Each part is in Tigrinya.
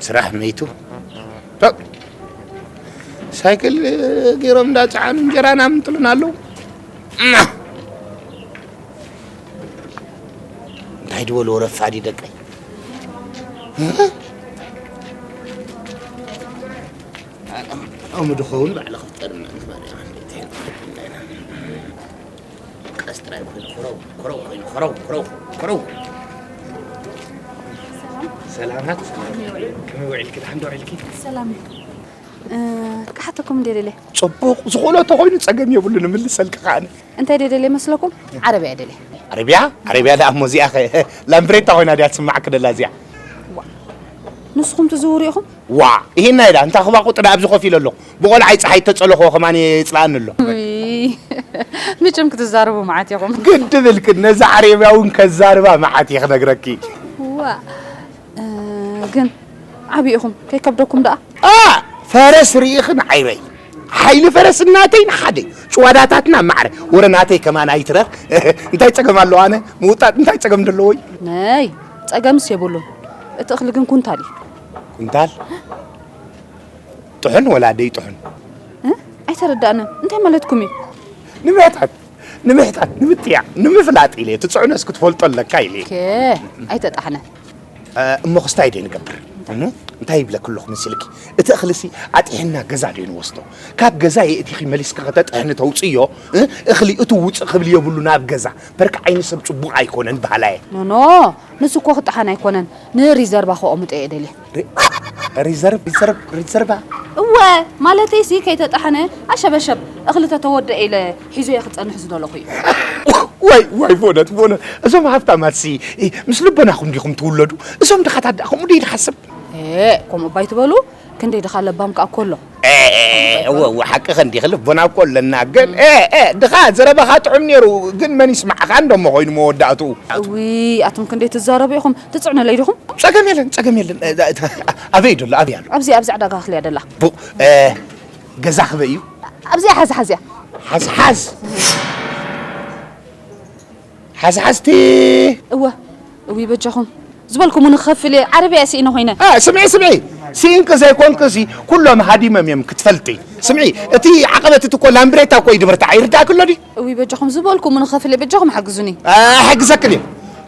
ስራሕ መይቱ። ቶእ። ሳይክል ገይሮም እንዳፀዓኑ እንጀራ ናምጥሉን ኣለዉ። እንታይ ድበሉ ረፋዲ ደቀይ። ኦም ድኸውን ባዕለ ክፍጠር ቀስ ጥራይ ኮይኑ ክረው፣ ክረው ኮይኑ ክረው፣ ክረው፣ ክረው። ሰላማት። ከመይ ውዒልኪ? ደሓን ዶ ውዒልኪ? ሰላም። እ፣ ክሓተኩም እንደ ደለ። ጽቡቕ። ዝኾነ ተኾይኑ ጸገም የብሉን፣ እምልሰልኪ ከኣ ኣነ። እንታይ ደደለ መስለኩም? ዓረብያ ደለ። ዓረብያ? ዓረብያ ደኣ እሞ እዚኣ ኸ ላምብሬታ ኮይና ድያ ትስማዓኪ ደላ እዚኣ? ዋ። ንስኹም ትዝውሩ ኢኹም? ዋ፣ ይሄና ኢላ፣ እንታ ክባ ቁጥሪ ኣብዚ ኮፍ ኢለ ኣለኹ። ብቆልዓይ ጸሓይ ተጸለኹዎ ከማን የጽልኣኒ ኣሎ። ውይ፣ መቸም ክትዛረቡ መዓት ኢኹም። ግድ ብልክን፣ ነዛ ዓረብያ እውን ከዛርባ መዓት እየ ክነግረኪ። ዋ፣ እ፣ ግን ዓቢ ኢኹም፣ ከይከብደኩም ደኣ። ኣ፣ ፈረስ ርኢኽን ዓይበይ። ሓይሊ ፈረስ እናተይ ንሓደይ። ጭዋዳታትና ማዕረ። ወረ ናተይ ከማን ኣይትረር። እንታይ ጸገም ኣለዎ ኣነ ምውጣጥ? እንታይ ጸገም ደለዎይ? ነይ፣ ጸገምስ የብሉን። እቲ እኽሊ ግን ኩንታል እዩ። ኩንታል? ጥሑን ወላ ደይ ጥሑን? እ? ኣይተረዳእንን። እንታይ ማለትኩም እዩ? ንምሕታት፣ ንምሕታት፣ ንምጥያቕ፣ ንምፍላጥ ኢለ፣ እቲ ጽዕኖስ ክትፈልጦ ኣለካ ኢለ። ከ፣ ኣይተጣሕነ። እ፣ እሞ ክስታይ ደይ ንገብር? እንታይ? እም? እንታይ ይብለክ ኣለኹ መሲልኪ? እቲ እኽልሲ ኣጢሕና ገዛ ደይ ንወስዶ? ካብ ገዛ የእቲኺ መሊስኪ ከተጥሕኒ ተውጽዮ፣ እ? እኽሊ እቱ ውጽእ ክብል የብሉ ናብ ገዛ። በርካ ዓይኒ ሰብ ጽቡቕ ኣይኮነን በሃላየ። ኖ፣ ኖ፣ ንሱ እኮ ክጠሓን ኣይኮነን፣ ንሪዘርቫ ከቐምጦ እየ ደልየ። ሪ-፣ ሪዘርቭ፣ ሪዘርቭ፣ ሪዘርቫ? እወ፣ ማለተይሲ ከይተጠሓነ ኣሸበሸብ እኽሊ ተተወደአ ኢለ ሒዞ እየ ክጸንሕ ዝደለኹ እዩ። ዋይ፣ ዋይ፣ ብእውነት፣ ብእውነት፣ እዞም ሃብታማትሲ፣ እ፣ ምስ ልቦናኹም ዲኹም ትውለዱ? እዞም ድኻታት ደኣ ከምኡ ድዩ ዝሓስብ? ኤ፣ ከምኡ እባ ኣይትበሉ፣ ክንደይ ድኻ ለባም ከኣ እኮ ኣሎ። ኤ፣ ኤ፣ ኤ፣ እወ፣ እወ፣ ሓቅኺ እንዲኺ ልቦና እኮ ኣለና፣ ግን፣ እ። ኤ፣ ኤ፣ ድኻ ዘረባኻ ጥዑም ነይሩ፣ ግን መን ይስማዓኻ እንዶ እሞ ኮይኑ መወዳእትኡ? እውይ፣ ኣቱም ክንደይ ትዛረቡ ኢኹም፣ ትጽዕኑለይ ዲኹም? ጸገም የለን፣ ጸገም የለን። እ፣ እ፣ ኣበይ ደሎ? ኣበይ ኣሎ? ኣብዚ፣ ኣብዚ ዕዳጋ ክልያ ደላ። ቡ-፣ እ፣ ገዛ ክበይ እዩ? ኣብዚኣ ሓዝ፣ ሓዝያ። ሓዝ፣ ሓዝ። ሓዝ፣ ሓዝቲ። እወ፣ እውይ፣ በጃኹም። ዝበልኩሙ ንኽኸፍል እየ፣ ዓረብያ እየ ስኢነ ኮይነ። እ፣ ስምዒ፣ ስምዒ። ስኢንኪ ዘይኮንክሲ፣ ኩሎም ሃዲሞም እዮም ክትፈልጢ። ስምዒ፣ እቲ ዓቐበት እቲ እኮ ላምብሬታ እኮ እዩ ድምርታ። ይርዳእኪ ኣሎ ድዩ? እውይ፣ በጃኹም፣ ዝበልኩሙ ንኽኸፍል እየ፣ በጃኹም ሓግዙኒ። እ፣ ሕግዘክን እየ።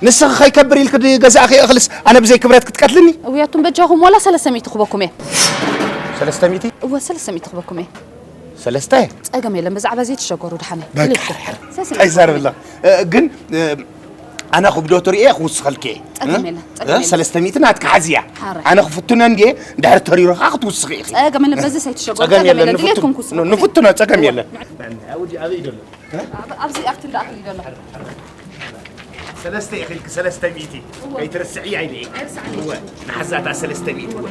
ንስኺ ከይከብር ኢልኪ ድገዛእኺ እኽልስ ኣነ ብዘይ ክብረት ክትቀትልኒ? እውይ፣ ኣቱም በጃኹም፣ ዋላ ሰለስተ ሚእቲ ክበኩም እየ። ሰለስተ ሚእቲ? እወ፣ ሰለስተ ሚእቲ ክበኩም እየ። ሰለስተ? ጸገም የለን፣ ብዛዕባ እዚ ትሸገሩ ድሓነ። በቃ፣ ክልል። ሕር፣ ሰለስተ እንታይ ይዛረብ ኣሎ? እ፣ ግን፣ እ፣ ኣነ ክብደቱ ርእየ ክውስኸልኪ እየ። ጸገም የለን፣ እ? ጸገም የለን። ሰለስተ ሚእቲ ናትካ ሓዝያ። ሓራይ። ኣነ ክፍትኖ እንድየ፣ እንድሕር ተሪሩ ኸዓ ክትውስኺ ኢኺ። ጸገም የለን፣ በዚ ኣይትሸገሩ፣ ጸገም ጸገም የለን፣ የለን፣ ንፍቱ-፣ ድሌትኩም ክውስኹ። ን-፣ ንፍትኖ፣ ጸገም የለን። ኣብ-፣ ኣብዚ ኣብቲ እንዳኣኽሊ ዘሎ። ኣብ-፣ ኣብዚ ኣኽሊ ሰለስተ ኢኺ ኢልኪ፣ ሰለስተ ሚእቲ። እወ። ከይትርስዕያ ኢለ እየ። ኣይርስዓን። እወ፣ ንሓዛታ ሰለስተ ሚእቲ፣ እወ።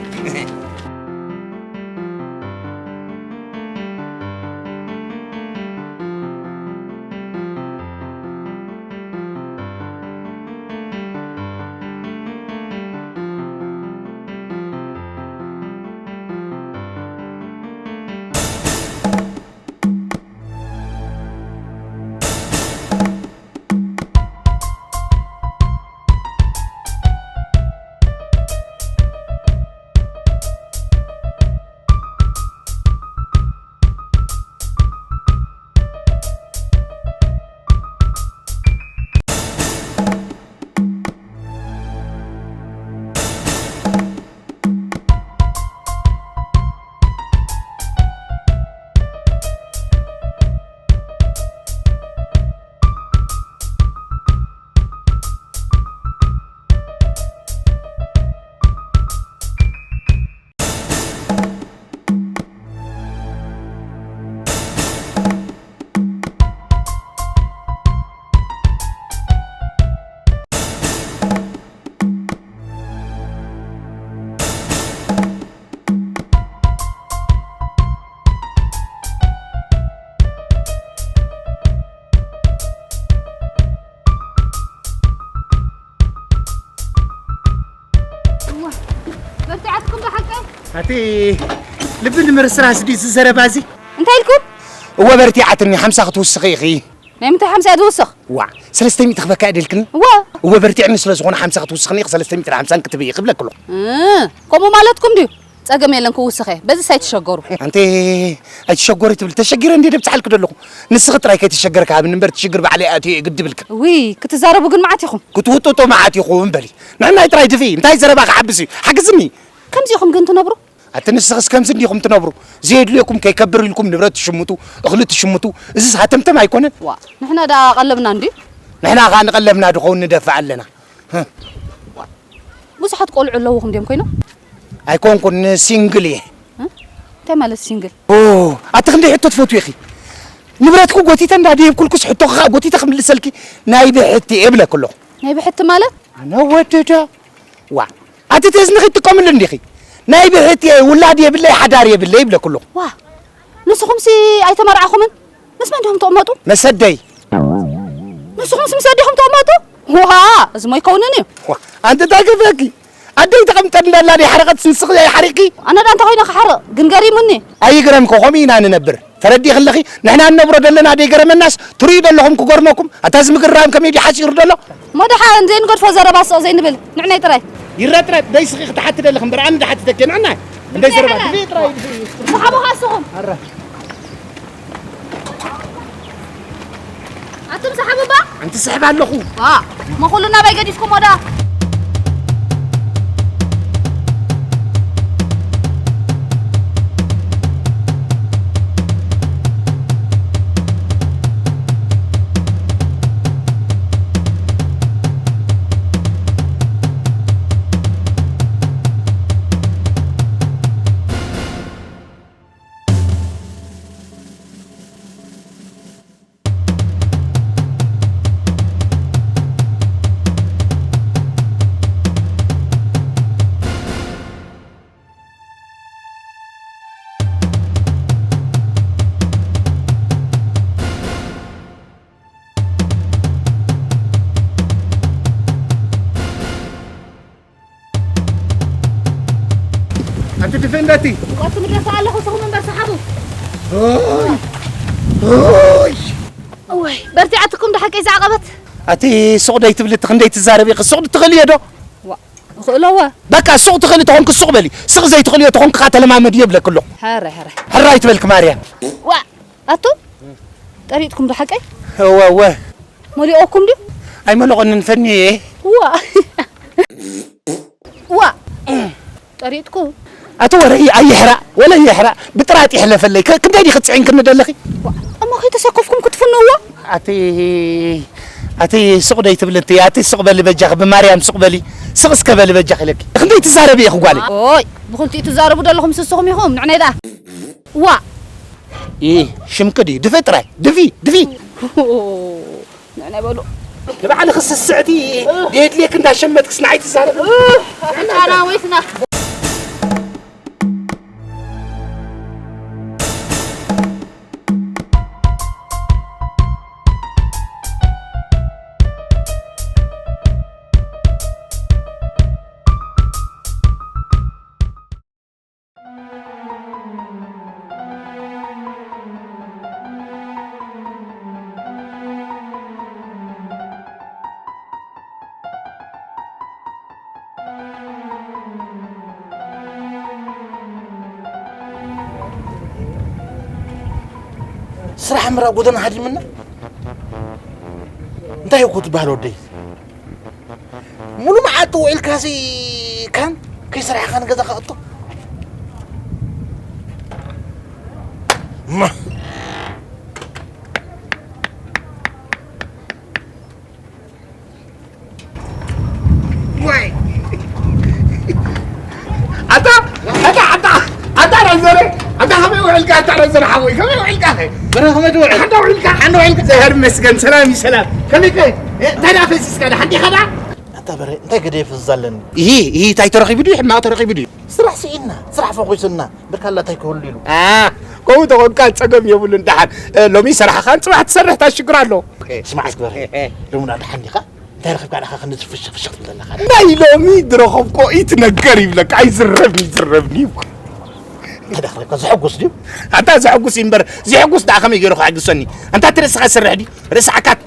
እዋ፣ በርቲዓትኩም ዶ ሓቀይ? ኣቲ ልቢ ንምርስራስ ድዩ እዚ ዘረባ እዚ? እንታይ ኢልኩም? እወ በርቲዓትኒ፣ ሓምሳ ክትውስኺ ኢኺ። ናይ ምንታይ ሓምሳ እያ ዝውስኽ? ዋ፣ ሰለስተ ሚእቲ ክበካ እየ ደልክኒ? እወ። እወ በርቲዕኒ ስለ ዝኾነ ሓምሳ ክትውስኽኒ ኢኺ ሰለስተ ሚእትን ሓምሳን ክትብኢ ክብለኪ ኣለኹ። እ፣ ከምኡ ማለትኩም ድዩ? ጸገም የለን ክውስኽ እየ። በዚስ ኣይትሸገሩ። ኣንቲ ኣይትሸገሪ ትብል፣ ተሸጊረ እንዴ ደብጽሓልኪ ደለኹ። ንስኺ ጥራይ ከይትሸገሪ ክሃብኒ እምበር ትሽግር ባዕለይ ኣትዮ እየ ግዲ ብልኪ። ውይ ክትዛረቡ ግን መዓት ኢኹም። ክትውጥጡ መዓት ኢኹም በሊ። ንሕናይ ጥራይ ድፍኢ፣ እንታይ ዘረባ ክሓብስ እዩ? ሓግዝኒ። ከምዚ ኢኹም ግን ትነብሩ? ኣቲ ንስኽስ ከምዚ እንዲኹም ትነብሩ? ዘየድልየኩም ከይከብር ኢልኩም ንብረት ትሽምቱ፣ እኽሊ ትሽምቱ። እዚስ ሃተምተም ኣይኮነን? ዋ ንሕና ደኣ ቀለብና እንድዩ። ንሕና ኸኣ ንቐለብና ድኸውን ንደፍእ ኣለና። ብዙሓት ቆልዑ ኣለውኹም ድዮም ኮይኖም? ኣይኮንኩን፣ ሲንግል እየ። እ? እንታይ ማለት ሲንግል? ኦ፣ ኣቲ ክንደይ ሕቶ ትፈትዊ ኢኺ? ንብረትኩ ጎቲተ እንዳ ደየብኩልኩስ ሕቶኺ ኸኣ ጎቲተ ክምልሰልኪ ናይ ብሕቲ እየ እብለኪ ኣለኹ። ናይ ብሕቲ ማለት? ኣነ ወድዳ። ዋ፣ ኣቲ እቲ እዝንኺ ትጥቀምሉ እንዲኺ? ናይ ብሕቲ እየ፣ ውላድ የብለይ፣ ሓዳር የብለይ ይብለኪ ኣለኹ። ዋ፣ ንስኹምሲ ኣይተመርዓኹምን? ምስ መን ዲኹም ትቕመጡ? መሰደይ። ንስኹምስ ምስ ኣዴኹም ትቕመጡ? ዋ፣ እዚ ሞ ኣይከውንን እዩ። ዋ፣ ኣንቲ እንታይ ገበኪ? ኣደይ ተቐምጠ እንዳላ ደይ ሓረቐት ንስኺ ኣይሓሪቕኪ? ኣነ ዳ እንታይ ኮይነ ክሓርቕ? ግን ገሪሙኒ። ኣይግረምኪ፣ ከምኡ ኢና ንነብር። ተረዲእኪ ኣለኺ? ንሕና እንነብሮ ዘለና ደይገረመናስ ትርእዩ ደለኹም ክገርመኩም? ኣታ እዚ ምግርራም ከመይ ድዩ ሓጺሩ ደሎ? እሞ ደሓን ዘይንገድፎ ዘረባ ስቕ ዘይንብል ንዕናይ ጥራይ። ይረጥረጥ ደይ ስኺ ክትሓቲ ደለኺ እምበር ኣነ ድሓትተኪ ንዕናይ። እንደይ ዘረባ ንዕናይ። ድፍኢ ጥራይ ድፍኢ። ዝሓቦኻ ንስኹም። ኣረ። ኣቱም ሰሓቡ እባ። ኣንቲ ስሕብ ኣለኹ። ዋ፣ እሞ ኩሉ ናባይ ገዲፍኩሞ ዶ? ኣንቲ ድፍእንደቲ። ቆርቱ ምድረስ ኣለኹ፣ ስኹም እምበር ሰሓቡ። ኦይ፣ ኦይ። እወይ፣ በርቲዓትኩም ዶ ሓቀይ ዝዓቐበት? ኣቲ ሱቕ ደይ ትብሊ፣ እቲ ክንደይ ትዛረቢ፣ ሱቕ ትኽእልዮ ዶ? ዋ፣ እኽእሎ እወ። በቃ ሱቕ ትኽእሊ ተኾንኪ ሱቕ በሊ፣ ስቕ ዘይትኽእልዮ ተኾንኪ ኸዓ ተለማመድዮ ይብለኪ ኣለኹ። ሕራይ፣ ሕራይ። ሕራይ ትበልኪ ማርያም። ዋ፣ ኣቱ ጠሪጥኩም ዶ ሓቀይ? እወ፣ እወ። መሊኦኩም ድዩ? ኣይመለቖንን ፈንየ። ዋ። ዋ። ጠሪጥኩ። ኣቲ ወረ ኣየሕራ፣ ወለ ኣየሕራ። ብጥራጥ ይሕለፈለይ። ከ-፣ ክንደይ ዲኺ ትጽዒንክኒ ደለኺ? ዋ። እሞ ከይተሰከፍኩም ክትፍንዎ? ኣቲ፣ ኣቲ ሱቕ ደይ ትብሊ እቲ፣ ኣቲ ሱቕ በሊ በጃኺ፣ ብማርያም ሱቕ በሊ። ስቕ እስከ በሊ በጃኺ ኢለኪ። ክንደይ ትዛረቢ ኢኺ ጓለይ? ኦይ፣ ብኽልቲኡ ትዛረቡ ደለኹም ስስኹም ኢኹም። ንዕናይ ደኣ። ዋ። ኢ፣ ሽምኪ ድዩ? ድፊ ጥራይ፣ ድፊ፣ ድፊ። ንዕናይ በሉ። ንባዕልኺ ስስዕቲ፣ ደየድልየኪ እንዳሸመትክስ ንዓይ ትዛረቢ? ኣፍንጫና ወይስና። ስራሕ ምራ ጎደና ሃዲምና። እንታይ እኮ ትበሃል ወደይ? ሙሉ መዓልቲ ውዒልካሲ ካን ከይሰራሕኻ ንገዛኻ እቶ። ማ-፣ ወይ። ኣታ፣ ኣታ፣ ኣታ፣ ኣታ ራዘረ፣ ኣታ ከመይ ውዒልካ፣ ኣታ ራዘረ ሓወይ፣ ከመይ ውዒልካ? በረ ከመይ ትውዕል? ሓንዳ ውዒልካ? ሓንዳ ውዒልካ? ዘሄር መስገን፣ ሰላም እዩ፣ ሰላም። ከመይ ከ? እ፣ እንታይ ደኣ ፈሲስካ? ደሓን ዲኻ ደኣ? ኣታ በረ፣ እንታይ ገደ ይፍዝ ኣለኒ? ይሂ፣ ይሂ፣ እንታይ ተረኺቡ ድዩ? ሕማቕ ተረኺቡ ድዩ? ስራሕ ስኢንና፣ ስራሕ ፈኺሱና፣ ብርካላ እንታይ ክህሉ ኢሉ? ኣ፣ ከምኡ ተኾንካ ጸገም የብሉን። ደሓን፣ እ፣ ሎሚ ሰራሕኻን ጽባሕ ትሰርሕ፣ እንታይ ሽግር ኣሎ? ስማዕ እስኪ በረ፣ እ፣ እ። ሎሚ ደኣ ደሓን ዲኻ? እንታይ ረኺብካ ደኣ ክንዲ ፍሽኽ ፍሽኽ ትብል ዘለኻ? ናይ ሎሚ ዝረኸብኮ ኢትነገር ይብለካ፣ ኣይዝረብን ይዝረብን እዩ። እንታይ ደኣ ረኺብካ? ዘሐጉስ ድዩ? ኣታ ዘሐጉስ እዩ እምበር፣ ዘሐጉስ ደኣ ከመይ ገይሩ ከሐጉሰኒ? ኣንታ እቲ ርእስኻ ዝሰርሕ ድዩ? ርእሲ ዓካት።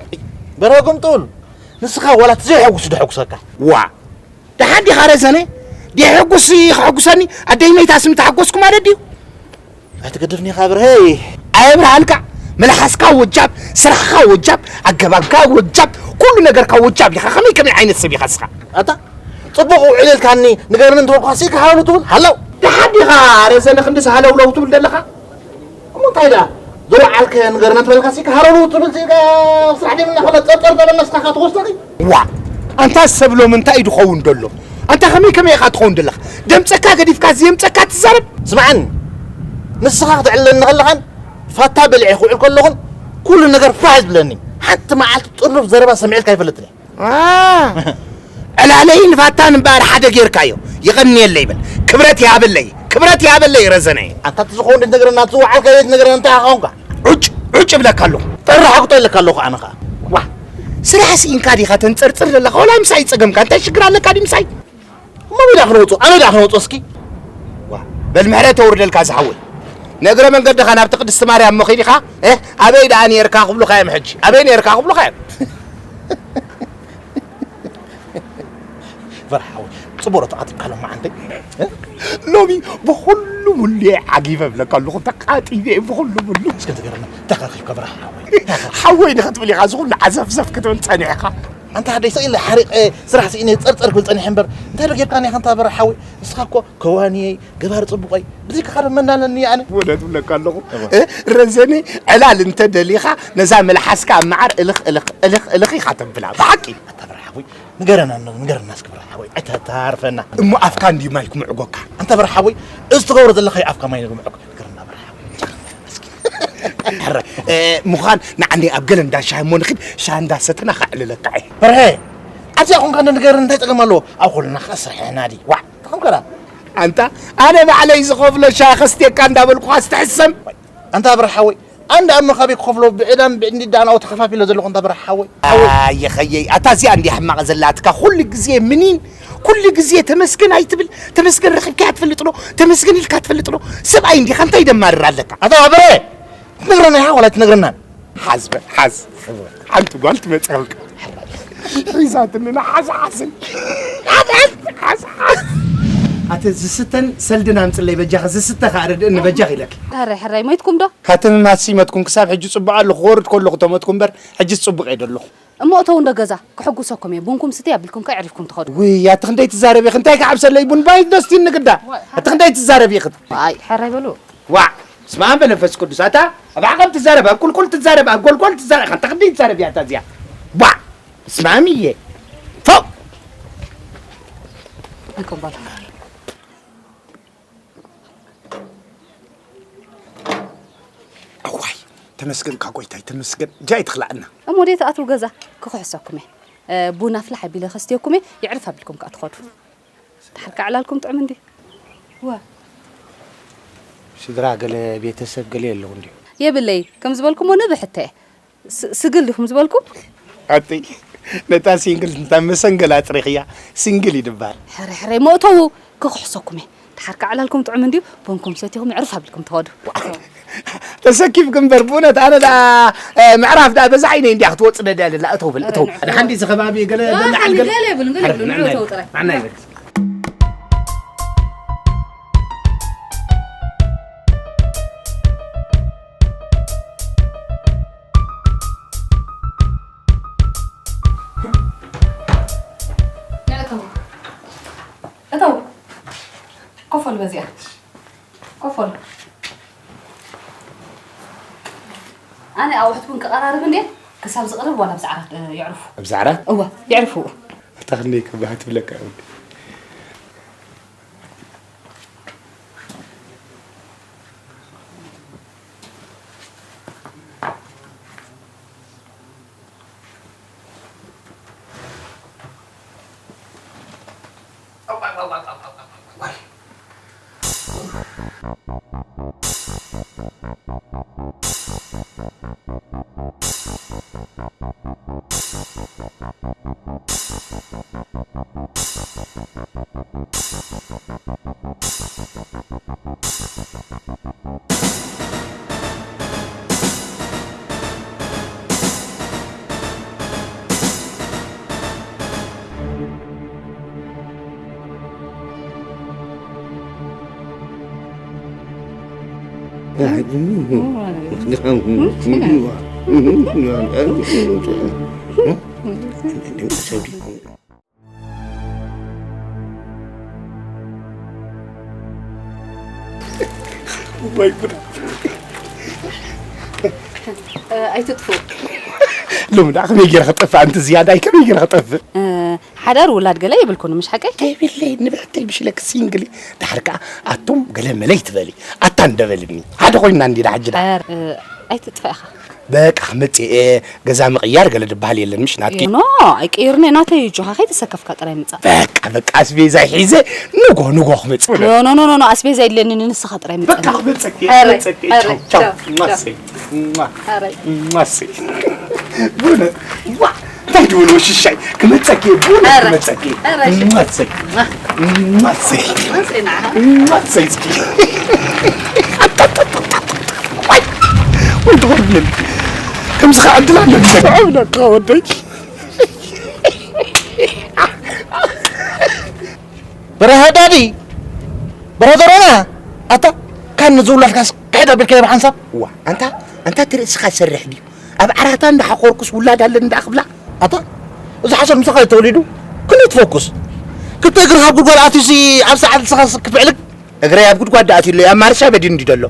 በረ ግምጡል። ንስኻ ዋላ እቲ ዘይሐጉስ ዶ ሐጉሰካ? ዋ፣ ደሓን ዲኻ ረዘነ? ደየሐጉስ ከሐጉሰኒ? ኣደይ መይታ ስም ተሓጎስኩ ማለት ድዩ? ኣይትገድፍኒ ኢኻ ብርሀ። ኣየብርሃልካ። መልሓስካ ወጃብ፣ ስራሕኻ ወጃብ፣ ኣገባብካ ወጃብ፣ ኩሉ ነገርካ ወጃብ ኢኻ። ከመይ ከመይ ዓይነት ሰብ ኢኻ ንስኻ? ኣታ፣ ጽቡቕ ውዕል ኢልካኒ ንገርኒ እንተበልኩኻሲ ክሃለሉ ትብል? ሃለው። ደሓን ዲኻ ረዘነ ክንድዚ ሃለውለው ትብል ዘለኻ? እሞ እንታይ ደኣ? ዝወዓልካዮ ንገርና እንተበልካሲ፣ ሃረሩ ትብል ሲ፣ ስራሕ ደይ ምና፣ ከለ ጸርጸር ተበልና፣ ስኻ ትወስደኺ? ዋ! ኣንታ ሰብ ሎም እንታይ እዩ ዝኸውን ደሎ? ኣንታ ከመይ ከመይ ኢኻ ትኸውን ደለኻ? ደምጸካ ገዲፍካ፣ ዝየምጸካ ትዛረብ? ስምዓኒ፣ ንስኻ ክትዕልለኒ ከለኻን፣ ፋታ በሊዐ ክውዕል ከለኹን፣ ኩሉ ነገር ፋሕ ዝብለኒ። ሓንቲ መዓልቲ ጥሩፍ ዘረባ ሰሚዐልካ ኣይፈልጥን እየ። አ፣ ዕላለይን ፋታን እምበኣር ሓደ ጌርካዮ። የቐንየለይ በል። ክብረት ይሃበለይ፣ ክብረት ይሃበለይ ረዘነ። ኣንታ እቲ ዝኸውን ትነግረና፣ እቲ ዝወዓልካዮ ትነግረና እንታይ ኾንካ? ዑጭ፣ ዑጭ እብለካ ኣለኹ። ጥራሕ ኣቁጦ ኢለካ ኣለኹ ኣነ ኸኣ። ዋ፣ ስራሕ ስኢንካ ዲኻ ተንጸርጽር ዘለኻ? ወላ ምሳይ ጸገምካ? እንታይ ሽግር ኣለካ ድዩ ምሳይ? እሞ ኣበይ ደኣ ክነውጾ? ኣበይ ደኣ ክነውጾ እስኪ? ዋ፣ በል ምሕረት የውርደልካ ዝሓወይ። ንእግረ መንገድኻ ናብቲ ቅድስቲ ማርያም መኺድኻ፣ እ፣ ኣበይ ደኣ ኔርካ ክብሉኻ እዮም ሕጂ። ኣበይ ኔርካ ክብሉኻ እዮም። በርሓዊ፣ ጽቡቕ ዶ ተዓጢቕካ ሎማዓንቲ? እ? ሎሚ ብኹሉ ሙሉ እየ ዓጊበ እብለካ ኣለኹ፣ ተቃጢበ እየ ብኹሉ ሙሉ። እስከ ንገረኒ፣ እንታይ ከ ረኺብካ በርሓዊ? ሓወይ ንኽትብል ኢኻ እዚ ኩሉ ዓዘፍዘፍ ክትብል ጸኒሕካ? ኣንታ ሓደይ ስቕ ኢለ ሓሪቐ፣ ስራሕ ስኢነ ጸርጸር ክብል ጸኒሐ እምበር፣ እንታይ ዶ ጌርካኒ ኢኻ ኣንታ በርሓዊ? ንስኻ እኮ ከዋንየይ፣ ገባሪ ጽቡቐይ፣ ብዘይካኻ ዶ መን ኣለኒ ኣነ? እውነት እብለካ ኣለኹ። እወ። እ፣ ረዘነ፣ ዕላል እንተ ደሊኻ፣ ነዛ መልሓስካ ኣብ መዓር እልኽ፣ እልኽ፣ እልኽ፣ እልኽ ኢኻ ተብላ። ብሓቂ። ኣታ በርሓዊ፣ ንገረና፣ ንገረና እስኪ በርሓዊ፣ ኣይተታርፈና። እሞ ኣፍካ እንድዩ ማይ ክምዕጎካ? ኣንታ በርሓዊ፣ እዚ ትገብሮ ዘለኻዮ ኣፍካ ማይ ንምዕጓግ፣ ንገረና በርሓዊ። ሕረ፣ እ፣ ምዃን ንዓኒ ኣብ ገለ እንዳ ሻሂ እሞ ንኺድ፣ ሻሂ እንዳሰተና ከዕልለካ እየ። በርሀ፣ ኣዚኣ ኾንካ እንደ ንገረኒ እንታይ ጸገም ኣለዎ? ኣብ ኩልና ኸኣ ስርሕና ድዩ? ዋዕ፣ እንታይ ኾንካ ደኣ? ኣንታ፣ ኣነ ባዕለይ ዝኸፍሎ ሻሂ ከስትየካ እንዳበልኩኻስ ትሕሰም? ኣንታ በርሀ ሓወይ፣ ኣንድ ኣብ መኻቢ ክኸፍሎ ብዕዳን ብዕንዲ ዳናው ተኸፋፊሎ ዘለኹ ኣንታ በርሀ ሓወይ። ሓወይ። ኣየኸየይ፣ ኣታ እዚኣ እንዲያ ሕማቕ ዘላትካ፣ ኩሉ ግዜ ምኒን፣ ኩሉ ግዜ ተመስገን ኣይትብል፣ ተመስገን ረኺብካያ ትፈልጥ ዶ? ተመስገን ኢልካ ትፈልጥ ዶ? ሰብኣይ እንዲኻ እንታይ ደማርር ኣለካ? ኣታ በርሀ፣ ትነግረና ኢኻ ዋላ ኣይትነግረናን? ሓዝ በል፣ ሓዝ። ሓንቲ ጓል ትመጽእ ውልቀ። ሒዛትኒ ንሓዝ ሓዝን። ሓዝ ሓዝ፣ ሓዝ ሓዝ። ኣቲ ዝስተን ሰልድን ኣምጽለይ በጃኺ፣ ዝስተ ከኣ ርድእኒ በጃኺ ኢለኪ። ሕራይ፣ ሕራይ፣ ሞይትኩም ዶ? ኣቲ ምማት ሲመትኩም ክሳብ ሕጂ ጽቡቕ ኣለኹ፣ ክወርድ ከለኹ ተመትኩ እምበር፣ ሕጂስ ጽቡቕ እየ ደለኹ። እሞ እተው እንዶ ገዛ፣ ክሕጉሰኩም እየ። ቡንኩም ስትይ ኣቢልኩም ከ ኣዕሪፍኩም ትኸዱ። ውይ፣ ኣቲ ክንደይ ትዛረቢ ኢኺ? እንታይ ክዓብሰለይ ቡን ባይ ደስቲኒ ግዳ። ዋይ፣ ኣቲ ክንደይ ትዛረቢ ኢኺ? ዋይ፣ ሕራይ በሉ። ዋዕ! በስመ ኣብ መንፈስ ቅዱስ። ኣታ ኣብ ዓቐብ ትዛረብ፣ ኣብ ቁልቁል ትዛረብ፣ ኣብ ጎልጎል ትዛረብ፣ ኣታ ክንደይ ትዛረብ እያ እታ እዚኣ? ዋዕ! በስመ ኣብ እየ። ፎእ! ኣይኮን በሉ። እዋይ! ተመስገን እካ ጎይታይ፣ ተመስገን። እጃ ኣይትኽላእና። እሞ ደይ ትኣትዉ ገዛ? ክኽሕሰኩም እየ። እ፣ ቡን ኣፍልሕ ኣቢለ ከስትየኩም እየ፣ የዕርፍ ኣቢልኩም ከኣ ትኸዱ። ድሓር ከዕላልኩም ጥዑም እንድዩ። ወ። ስድራ ገለ ቤተሰብ ገለ የለኹ እንድዩ። የብለይ፣ ከም ዝበልኩሞ ንብሕተ እየ። ስ-፣ ስግል ዲኹም ዝበልኩም? ኣቲ፣ ነታ ሲንግል፣ ነታ መሰንገል ኣጥሪኽያ፣ ሲንግል እዩ ድበሃል። ሕረ፣ ሕረ፣ እሞ እተዉ፣ ክኽሕሰኩም እየ። ድሓር ከዕላልኩም ጥዑም እንድዩ፣ ቡንኩም ሰቲኹም የዕርፍ ኣቢልኩም ትኸዱ። ተሰኪፍኪ እምበር፣ ብእውነት ኣነ ደኣ፣ እ፣ ምዕራፍ ደኣ በዛ ዓይነይ እንድያ ክትወጽእ ደልያ ዘላ። እተው በል፣ እተው። ኣረ፣ ንዕኡ። ደሓን ድዩ እዚ ከባቢ ገለ እ፣ በላዕ ገለ? ገለ የብሉን፣ ገለ የብሉን፣ ንዕኡ ንዕኡ። ተው ጥራይ። ንዓና ይበል። ንዕኡ እተው። እተው። ኮፍ በሉ በዚኣ። ኮፍ በሉ። ኣነ ኣቑሑት ቡን ክቐራርብ እንድየ፣ ክሳብ ዝቕርብ ዋላ ኣብዚ ዓራት፣ እ፣ የዕርፉ። ኣብዚ ዓራት? እወ፣ የዕርፉ። ኣታ ክንደይ ክበሃ ትብለካ እየ። ወይ ጉድ። ኣይትጥፉ። ሎሚ ደኣ ከመይ ገይረ ክጠፍእ? ኣንቲ ዝያዳይ ከመይ ገይረ ክጠፍእ? ሓዳር ውላድ ገለ የብልኩን፣ ምሽ ሓቀይ? የብለይ፣ ንብሕተይ ብሽለክ ሲንግል። ድሓር ከኣ ኣቱም ገለ መለ ይትበሊ። ኣታ እንደበልኒ ሓደ ኮይና እንዲዳ ሕጂ ደኣ። ኣይትጥፋ ኢኻ። በቃ መጽእ። ገዛ ምቕያር ገለ ድበሃል የለን፣ ምሽ ናትኪ? ኖ፣ ኣይቅይርኒ፣ ናተይ እዩ። ጆኻ ከይተሰከፍካ ጥራይ ምጻእ። በቃ በቃ፣ ኣስቤዛ ሒዘ ንጎ ንጎ ክመጽእ። ኖ ኖ ኖ ኖ፣ ኣስቤዛ የድልየኒ፣ ንስኻ ጥራይ ምጻእ። በቃ ክመጸኪ፣ ኧረ፣ ክመጸኪ። ኧረ፣ ቻው፣ ቻው፣ ቻው። ማሰይ፣ ማ-፣ ኧረ። ማሰይ። ቡነ፣ ዋ፣ እንታይ ድብል ሽሻይ፣ ክመጸኪ፣ ቡነ፣ ኧረ፣ ክመጸኪ። ኧረ፣ እሺ። ማሰይ፣ ማሰይ። ማሰይ ንዓኻ። ማሰይ እስኪ። ዋይ፣ ወይ ትኾርብለኒ። ከምዚ ኸዓ ዕድል ኣለኒ። ዕብለካ ወደይ። በረኸት ዳዲ፣ በረኸት ሮና፣ ኣታ፣ ካን ንዝውላድካስ ክሕድ ኣቢልካዮ ብሓንሳብ? ዋ፣ ኣንታ፣ ኣንታ እቲ ርእስኻ ይሰርሕ ድዩ? ኣብ ዓራታ እንዳሓኾርኩስ ውላድ ኣለኒ ደኣ ክብላ? ኣታ፣ እዚ ሓሰር ምሳኻ እዩ ተወሊዱ? ክንደይ ትፈኩስ? ክልተ እግርኻ ኣብ ጉድጓድ ኣትዩሲ ኣብ ሰዓት ንስኻስ ክፍዕልክ? እግረይ ኣብ ጉድጓድ ደኣ ኣትዩ ኣሎ፣ ኣብ ማርሻ በዲኑ እንዲ ዘሎ።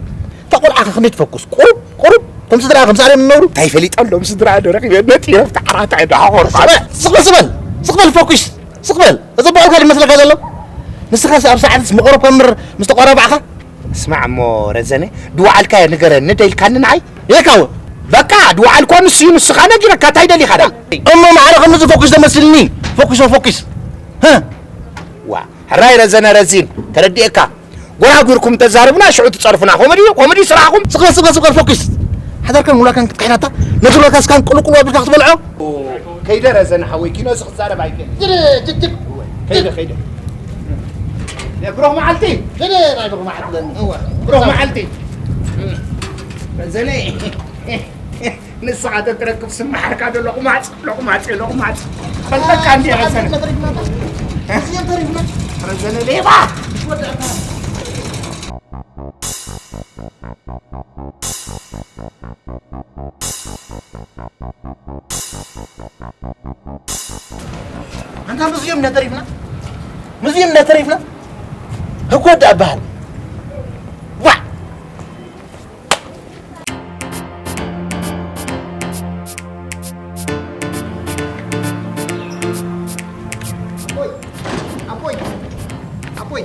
እታ ቆልዓ ከ ክንደይ ትፈኩስ? ቁሩብ፣ ቁሩብ፣ ከም ስድራ፣ ከም ሳሌም ንነብሩ? እንታይ ፈሊጠ ኣሎ፣ ምስ ስድራ ዶ ረኺበ? ነጢረ ኣብቲ ዓራታ እየ ደሓኾርኩ። ስቕ በል፣ ስቕ በል፣ ስቕ በል፣ ስቕ በል፣ ፈኩስ፣ ስቕ በል። እዚ በዓልካ ድዩ መስለካ ዘሎ? ንስኻስ ኣብ ሰዓትስ መቑረብ ከምር ምስ ተቆራባዕካ? ስማዕ እሞ ረዘነ፣ ድወዓልካዮ ንገረኒ፣ ደይልካኒ ንዓይ? የካው፣ በቃ፣ ድወዓልኮ ንሱ እዩ፣ ንስኻ ነጊረካ፣ እንታይ ደሊኻ ደኣ? እሞ ማዕረ ከምዚ ፈኩስ ደመስልኒ፣ ፈኩስ፣ ፈኩስ። ህ። ዋ፣ ሕራይ ረዘነ ረዚን፣ ተረዲኤካ። ጎራጉርኩም ተዛርቡና፣ ሽዑ ትጸርፉና። ኮመዲ፣ ኮመዲ ስራሕኩም። ስቕ በል፣ ስቕ በል፣ ስቕ በል፣ ፎኪስ። ሓዳርካን ውላድካን ክትክሕዳታ፣ ነቲ ውላድካ ስካን ቅልቁል ኣቢልካ ክትበልዖ። ከይደ ረዘነ ሓወይ፣ ኪኖ እዚ ክዛረብ ኣይክእል። ጅድ፣ ጅድ፣ ጅድ። ከይደ፣ ከይደ። ያ ብሩኽ መዓልቲ። ጅድ፣ ናይ ብሩኽ መዓልቲ ለኒ። እወ። ብሩኽ መዓልቲ። ረዘነ። ንስኻ ተትረክብ ስማሓርካ ዘሎ ቁማፅ፣ ሎቁማፅ፣ ሎቁማፅ። ፈልጠካ እንዲ ረዘነ። ረዘነ ሌባ። ኣንታ ምስዚኦም እንዳተሪፍና፣ ምስዚኦም እንዳተሪፍና ህጎ ዳ ኣበሃል። ዋ! ኣቦይ፣ ኣቦይ፣ ኣቦይ።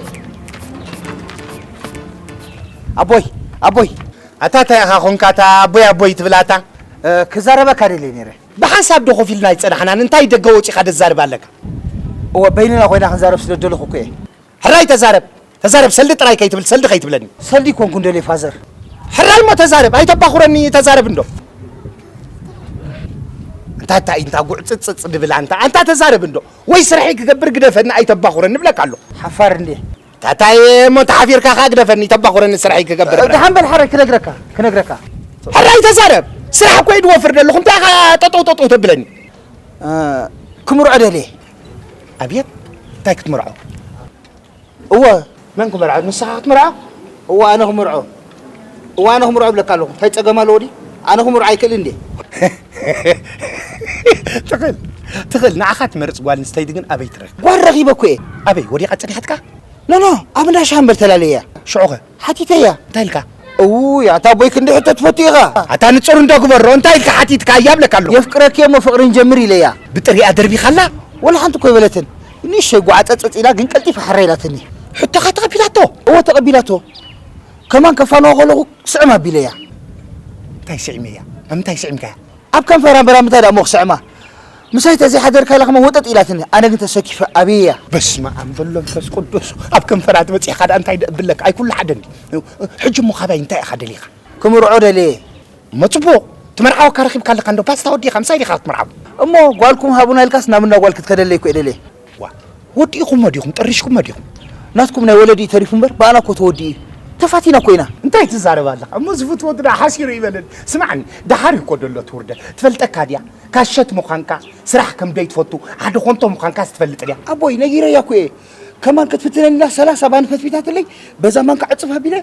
ኣቦይ፣ ኣቦይ። ኣታ እንታይ ኢኻ ኾንካ፣ ኣታ ኣቦይ፣ ኣቦይ ትብል ኣታ? እ፣ ክዛረበካ ደልየ ነይረ። ብሓንሳብ ዶ ኮፍ ኢልና ኣይጸናሕናን? እንታይ ደገ ወጺኻ ደዛርብ ኣለካ? እወ፣ በይንና ኮይና ክንዛረብ ስለ ደለኹ እኮ እየ። ሕራይ ተዛረብ፣ ተዛረብ፣ ሰልዲ ጥራይ ከይትብል፣ ሰልዲ ከይትብለኒ። ሰልዲ ኣይኮንኩን ደልየ ፋዘር። ሕራይ እሞ ተዛረብ፣ ኣይተባኹረኒ፣ ተዛረብ እንዶ። እንታ፣ እንታይ፣ እንታ ጉዕ ጽጽጽ ድብል ኣንታ፣ ኣንታ ተዛረብ እንዶ። ወይ ስርሐይ ክገብር ግደፈኒ፣ ኣይተባኹረኒ እብለካ ኣለኹ። ሓፋር እንዴ? ታታይ እሞ ተሓፊርካ ከኣ ግደፈኒ፣ ተባኹረኒ ስርሐይ ክገብር እብለካ። ደሓን በል ሓራይ ክነግረካ፣ ክነግረካ። ሕራይ ተዛረብ፣ ስራሕ እኮ እዩ ድወፍር ደለኹ፣ እንታይ ኢኻ ጠጠው ጠጠው ተብለኒ? እ፣ ክምርዖ ደልየ። ኣብየት፣ እንታይ ክትምርዖ? እወ። መን ክምርዖ? ንስኻ ክትምርዖ? እወ፣ ኣነ ክምርዖ። እወ፣ ኣነ ክምርዖ እብለካ ኣለኹ። እንታይ ጸገም ኣለዎ ድዩ? ኣነ ክምርዖ ኣይክእልን ድየ? ትኽእል፣ ትኽእል። ንዓኻ ትመርጽ ጓል ኣንስተይቲ ግን ኣበይ ትረክብ? ጓል ረኺበ እኮ እየ። ኣበይ? ወዲቓ ጸኒሓትካ? ኖ፣ ኖ፣ ኣብ እንዳ ሻምበል ተላለየያ። ሽዑኸ? ሓቲተያ። እንታይ ኢልካ? እውይ፣ ኣታ ኣቦይ ክንዲ ሕቶ ትፈቱ ኢኻ። ኣታ ንጹር እንዶ ግበሮ፣ እንታይ ኢልካ ሓቲትካያ እብለካ ኣለኹ። የፍቅረኪ እሞ ፍቕሪ ንጀምር ኢለያ። ብጥሪኣ ደርቢኻላ? ወላ ሓንቲ እኮ ኣይበለትን። ንእሽተይ ጓዕጸጸጽ ኢላ ግን ቀልጢፋ ሕራይ ኢላትኒ። ሕቶኻ ተቐቢላቶ? እወ ተቐቢላቶ። ከማን ከፋንዋ ከለኹ ስዕም ኣቢለያ። እንታይ ስዒመያ? ኣብ ምንታይ ስዒምካያ? ኣብ ከንፈራ እምበር ኣብ ምንታይ ደኣ እሞ ክስዕማ? ምሳይ ተዘይሓደርካ ኢላ ከማን ወጠጥ ኢላትኒ። ኣነ ግን ተሰኪፈ ኣብየያ። በስመ ኣብ በሎ መንፈስ ቅዱስ። ኣብ ከንፈራ ተበጺሕካ ደኣ እንታይ ደኣ እብለካ? ኣይኩሉ ሓደ እንዲ። ሕጂ እሞ ካባይ እንታይ ኢኻ ደሊኻ? ክምርዖ ደልየ። እሞ ጽቡቕ። ትመርዓወካ ረኺብካ ኣለካ እንዶ ፓስታ ወዲኻ ምሳይ ዲኻ ክትምርዓው? እሞ ጓልኩም ሃቡና ኢልካስ ናብ እንዳ ጓል ክትከደለይ እኮ እየ ደልየ። ዋ፣ ወዲእኹሞ ዲኹም? ጠሪሽኩሞ ዲኹም? ናትኩም ናይ ወለዲ እዩ ተሪፉ እምበር ብኣና እኮ ተወዲኡ እዩ። ተፋቲና እኮ ኢና። እንታይ ትዛረብ ኣለኻ? እሞ ዝፍትወቱ ደኣ ሓሲሩ ይበለኒ። ስማዕኒ፣ ደሓር እዩ እኮ ደሎ እቲ ውርደት። ትፈልጠካ ድያ? ካሸት ምዃንካ፣ ስራሕ ከም ደይትፈቱ፣ ሓደ ኮንቶ ምዃንካስ ትፈልጥ ድያ? ኣቦይ፣ ነጊረያ እኮ እየ። ከማን ክትፍትነኒ ኢላ ሰላሳ ባኒ ፈትፊታትለይ፣ በዛ ማንካ ዕጽፍ ኣቢለ።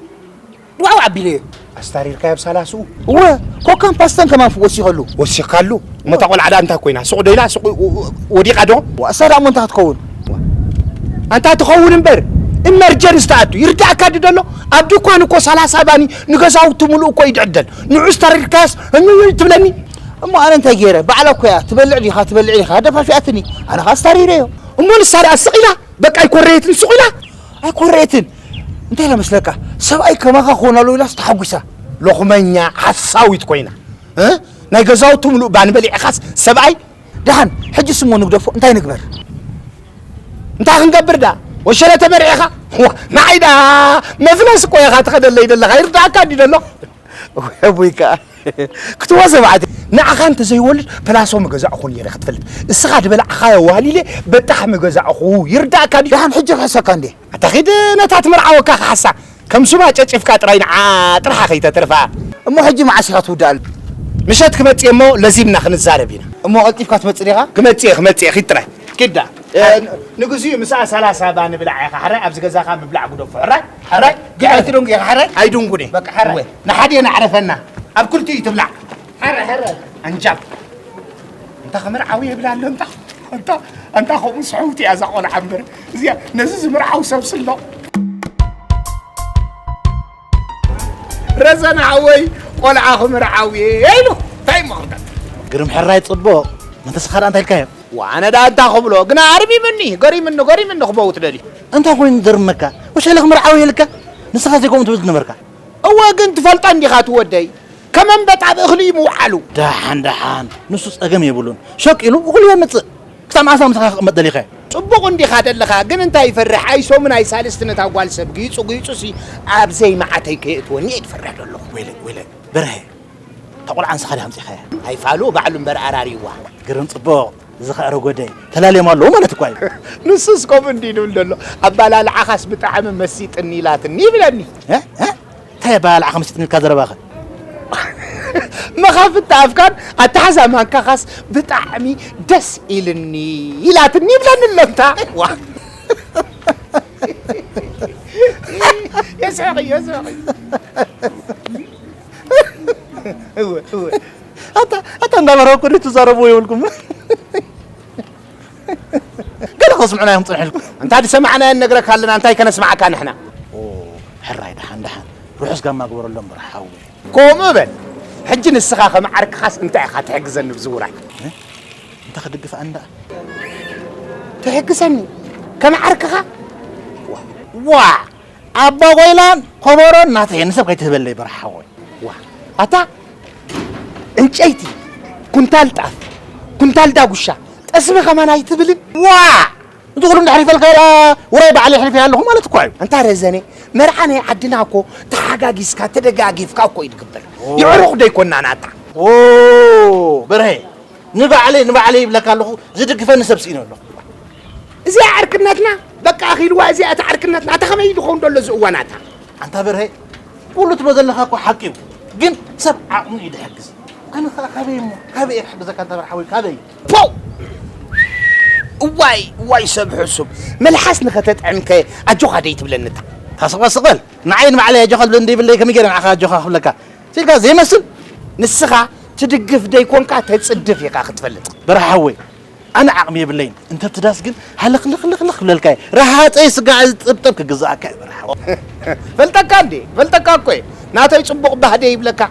ዋው ኣቢለዮ። ኣስታሪርካዮ ኣብ ሰላስኡ? እወ፣ ኮካን ፓስተን ከማን ወሲኸሉ። ወሲኻሉ? እሞ እታ ቆልዓ ደኣ እንታይ ኮይና? ሱቕ ዶ ኢላ? ሱቕ ወ-፣ ወ-፣ ወዲቓ ዶ? ዋ፣ እሳ ደኣ እሞ እንታይ ክትከውን? ኣንታ ትኸውን እምበር፣ ኢመርጀንስ ትኣቱ። ይርዳእካ ድዩ ደሎ? ኣብ ድኳን እኮ ሰላሳ ባኒ ንገዛውቲ ምሉእ እኮ እዩ ድዕደል። ንዑ ኣስታሪርካዮስ፣ እምይይ ትብለኒ? እሞ ኣነ እንታይ ገይረ? ባዕላ እኮ እያ፣ ትበልዕ ዲኻ፣ ትበልዕ ዲኻ፣ ደፋፊኣትኒ። ኣነ ኸኣ ኣስታሪረዮ። እሞ ንሳ ደኣ ስቕ ኢላ? በቃ ኣይኮረየትን፣ ስቕ ኢላ? ኣይኮረየትን። እንታይ ኢላ መስለካ? ሰብኣይ ከማኻ ክኾን ኣለዎ ኢላስ ተሓጒሳ። ሎኽመኛ ሓሳዊት ኮይና። እ? ናይ ገዛውቲ ምሉእ ባኒ በሊዕኻስ ሰብኣይ? ደሓን፣ ሕጅስ እሞ ንግደፎ፣ እንታይ ንግበር? እንታይ ክንገብር ደኣ? ወሸለ ተመርዒኻ? ዋ፣ ንዓይ ደኣ መፍለስ እኮ ኢኻ ትኸደለይ ዘለኻ። ይርዳእካ ድዩ ደሎ? ወይ ኣቦይ ከኣ ክትወዘ ባዕቲ። ንዓኻ እንተ ዘይወልድ ፕላሶ ምገዛእኹ ነይረ ክትፈልጥ። እስኻ ድበላዕኻዮ ዋህሊለ በጣሕ ምገዛእኹ። ይርዳእካ ድዩ? ደሓን ሕጂ ክሕሰካ እንዴ? ኣታ ኺድ ነታ ትምርዓወካ ክሓሳ። ከም ሱባ ጨጭፍካ ጥራይ ንዓ ጥርሓ ከይተትርፋ። እሞ ሕጂ መዓስ ኢኻ ትውድኣሉ? ምሸት ክመጽእ እሞ ለዚምና ክንዛረብ ኢና። እሞ ቀልጢፍካ ትመጽእ ዲኻ? ክመጽእ እየ፣ ክመጽእ እየ፣ ኪድ ጥራይ። ኪድ ደኣ። እ፣ ንግዚኡ ምሳኣ ሰላሳ ባኒ ብላዕ ኢኻ። ሕራይ ኣብዚ ገዛኻ ምብላዕ ግደፎ። ሕራይ፣ ሕራይ፣ ግዕርቲ ደንጉ ኢኻ። ሕራይ። ኣይድንጉን እየ። በቃ፣ ሕራይ። እወ። ንሓደ ነዕረፈና። ኣብ ክልቲኡ ትብላዕ። ሕራይ፣ ሕራይ። ኣንጃል። እንታ ክምርዓው የብላ ኣሎ፣ እንታ፣ እንታ፣ እንታ ከምኡ ስሕውቲ እያ እዛ ቆልዓ እምበር። እዚኣ ነዚ ዝምርዓው ሰብ ስሎ። ረዘን ሓወይ፣ ቆልዓ ክምርዓው እየ ኢሉ። እንታይ እሞ ክብለካ? ግርም ሕራይ ጽቡቕ። መንፈስኻ ደኣ እንታይ ኢልካዮ? ዋ፣ ኣነ ደኣ እንታይ ክብሎ? ግና ኣርሚምኒ፣ ገሪምኒ፣ ገሪምኒ ክመውት ደልዩ። እንታይ ኮይኑ ዝገርመካ? ወሸለ ክምርዓው እየ ኢልካ? ንስኻ ዘይከምኡ ትብል ዝነበርካ። እወ፣ ግን ትፈልጦ እንዲኻ እቲ ወደይ። ከመንበጥ ኣብ እኽሊ እዩ ምውዓሉ። ደሓን፣ ደሓን። ንሱ ጸገም የብሉን። ሸቂሉ እኽሉ የምጽእ። ክሳብ መዓስ ምሳኻ ክቕመጥ ደሊኻ? ጽቡቕ እንዲኻ ደለኻ፣ ግን እንታይ ይፈርሕ? ኣይ ሰሙን ኣይ ሳልስቲ ነታ ጓል ሰብ ጊጹ ጊጹሲ ኣብ ዘይመዓተይ ከየእትወኒ እየ ዝፈርሕ ደለኹ። ወይለይ፣ ወይለይ፣ በርሀ፣ እታ ቆልዓ ንስኻ ዲኻ ኣምጺኻያ? ኣይፋሉ ባዕሉ እምበር ኣራርይዋ። ግርም ጽቡቕ። እዚ ኸኣ ረጎደይ ተላልዮም ኣለዉ ማለት እኳ እዩ። ንሱስ ከምኡ እንዲዩ ድብል ደሎ። ኣባላልዓኻስ ብጣዕሚ መሲጥኒ ኢላትኒ ይብለኒ። እ? እ? እንታይ ኣባላልዓኻ መሲጥኒ ኢልካ ዘረባኸ? መኻፍት ኣፍካን ኣተሓዛ ማንካኻስ ብጣዕሚ ደስ ኢልኒ ኢላትኒ ይብለኒ ኣሎ እንታ። ዋ። የስሕቕ እዩ፣ የስሕቕ እዩ። እወ፣ እወ። ኣታ፣ ኣታ እንዳበረኩ ድዩ ትዛረብዎ የብልኩም? ገለ ከስምዑና እዮም ጽንሕልኩም። እንታ ዝሰማዕናዮ ንነግረካ ኣለና፣ እንታይ ከነስምዓካ ንሕና? ኦ፣ ሕራይ ደሓን፣ ደሓን። ርሑስ ጋማ ግበረሎም እምበር ሓወይ። ከምኡ በል። ሕጂ ንስኻ ከም ዓርክኻስ እንታይ ኢኻ ትሕግዘኒ ብዝውራይ? እ? እንታይ ክድግፍ ኣንዳ? ትሕግዘኒ? ከም ዓርክኻ? ዋ! ኣባ ጎይላን ኮቦሮን ናተይ ንሰብ ከይትህበለይ በርሓ ሓወይ። ዋ፣ ኣታ ዕንጨይቲ፣ ኩንታል ጣፍ፣ ኩንታል ዳጉሻ፣ ጠስሚ ከማን ኣይትብልን? ዋ! እዚ ኩሉ እንድሕር ይፈልካ ኢላ ውራይ ባዕለይ ኣሕሊፈያ ኣለኹ ማለት እኳ እዩ። ኣንታ ረዘነ፣ መርዓ ናይ ዓድና እኮ ተሓጋጊዝካ፣ ተደጋጊፍካ እኮ እዩ ዝግበር። ኦ። የዕሩኽ ዶ ኣይኮናን ኣታ? ኦ፣ በርሀ፣ ንባዕለይ፣ ንባዕለይ ይብለካ ኣለኹ፣ ዝድግፈኒ ሰብ ስኢነ ኣለኹ። እዚኣ ዕርክነትና፣ በቃ ኣኺልዋ፣ እዚኣ እታ ዕርክነትና፣ እታ ከመይ እዩ ዝኸውን ዘሎ እዚ እዋን ኣታ? ኣንታ በርሀ፣ ኩሉ ትብሎ ዘለኻ እኮ ሓቂ እዩ፣ ግን ሰብ ዓቕሙ እዩ ዝሕግዝ። ኣነ ኸኣ ካበይ እሞ፣ ካበይ እየ ክሕግዘካ ኣንታ በርሓ ሓወይ፣ ካበይ? ፖው! እዋይ፣ እዋይ ሰብ ሕሱም፣ መልሓስ ንኸተጥዕምከ ኣጆኻ ደይትብለኒ እታ? ታስቕ ስቕ በል፣ ንዓይ ንባዕለይ ኣጆኻ ዝብለኒ ደይብለይ ከመይ ገይረ ንዓኻ ኣጆኻ ክብለካ? ሲልካ ዘይመስል። ንስኻ ትድግፍ ደይኮንካ ተጽድፍ ኢኻ ክትፈልጥ። በርሓ ሓወይ፣ ኣነ ዓቕሚ የብለይን። እንተ ብትዳስ ግን ሃለኽለኽለኽለኽ ክብለልካ እየ። ረሃጸይ ስጋዕ ዝጥብጠብ ክግዝኣካ እየ በርሓ ሓወይ። ፈልጠካ እንዴ? ፈልጠካ እኮ እየ። ናተይ ጽቡቕ ባህደ ይብለካ።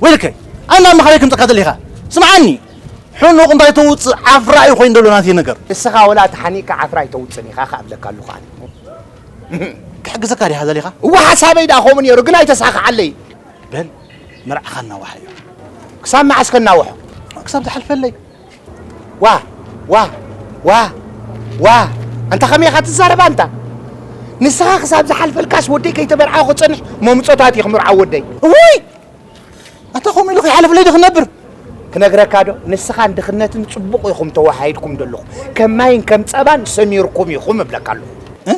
ወይልከ፣ ኣነ ናብ መኻበይ ክምጸካ ደሊኻ? ስምዓኒ። ሕኑቕ እንታይ ተውጽእ ዓፍራ እዩ ኮይኑ ዘሎ ናተይ ነገር። ንስኻ ወላ ተሓኒቕካ ዓፍራ ኣይተውጽእን ኢኻ ከኣ እብለካ ኣለኹ ኣነ። ክሕግዘካ ዲኻ ደሊኻ? እወ ሓሳበይ ደኣ ከምኡ ነይሩ ግን ኣይተሳኽዓለይ። በል መርዓኻ እናዋሓዮ። ክሳብ መዓስ ከናውሖ? ክሳብ ዝሓልፈለይ። ዋ ዋ ዋ ዋ ኣንታ ከመይ ኢኻ ትዛረብ ኣንታ? ንስኻ ክሳብ ዝሓልፈልካስ ወደይ ከይተመርዓኹ ክጸንሕ መምጾታት እየ ክምርዓው ወደይ። እውይ! ኣታ ከምኡ ኢሉ ከይሓለፍለይ ዶ ክነብር? ክነግረካ ዶ? ንስኻን ድኽነትን ጽቡቕ ኢኹም ተወሃሂድኩም ዘለኹም። ከም ማይን ከም ጸባን ሰሚርኩም ኢኹም እብለካ ኣለኹ። እ?